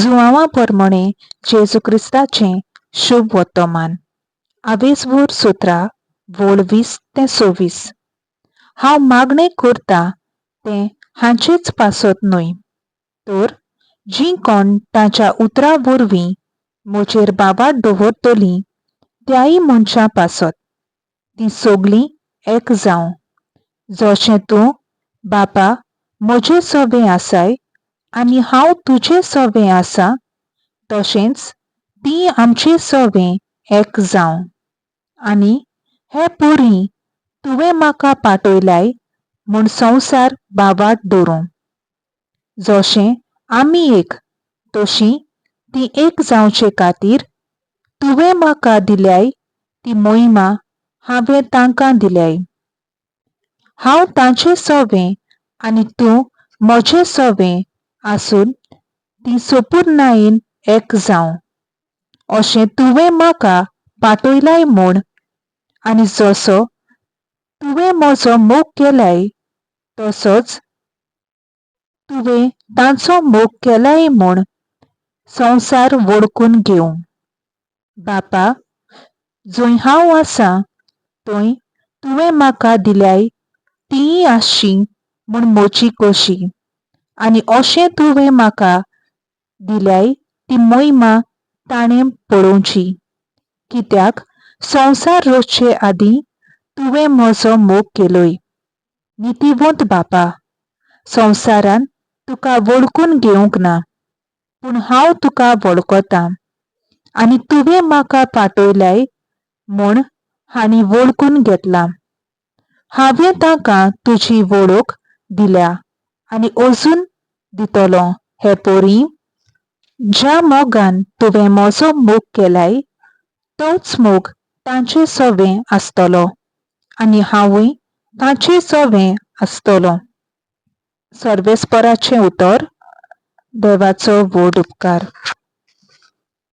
जुआंवा परमणें जेजू क्रिस्ताचें शुभ वर्तमान. आवेसभर 17 वळ 20 ते 26. हांव मागणें करता तें हांचेच पासत न्हय, तर जीं कोण ताच्या उतरां वरवीं म्हजेर बाबात दवरतलीं त्याय मनशां पासत. तीं सगलीं एक जावं, जशें तूं बापा म्हजे सवें आसाय आनी हांव तुजे सवें आसा, तशेंच तीं आमचे सवें एक जावं. आनी हे पोरी तुवें म्हाका पाठयलाय म्हूण संवसार बाबात दवरूं. जशें आमी एक तशी ती एक जावचे खातीर तुवें म्हाका दिल्याय ती मोहिमा हांवें तांकां दिल्याय. हांव तांचे सवें आनी तूं म्हजे सवें आसून ती सोपूर्णायेन एक जावं, अशें तुवें म्हाका पाठयलाय म्हूण. आनी जसो तुवें म्हजो मोग केलाय तसोच तुवें तांचो मोग केलाय म्हूण संवसार वळखून घेवं. बापा, जंय हांव आसा थंय तुवें म्हाका दिल्याय तींय आसची म्हूण म्हजी कशी, आनी अशें तुवें म्हाका दिल्याय ती मोहिमा ताणें पळोवची, कित्याक संवसार रचचे आदीं तुवें म्हजो मोग केलोय. नितीवंत बापा, संवसारान तुका वळखून घेवंक ना, पूण हांव तुका वळखतां आनी तुवें म्हाका पाठयलाय म्हूण हांणी वळखून घेतलां. हांवें तांकां तुजी वळख दिल्या आनी अजून दितलो. हे पोरी, ज्या मोगान तुवें म्हजो मोग केलाय तोच मोग तांचे सवें आसतलो आनी हांवूय तांचे सवें आसतलो. सर्वेस्पराचें उतर. देवाचो व्हड उपकार.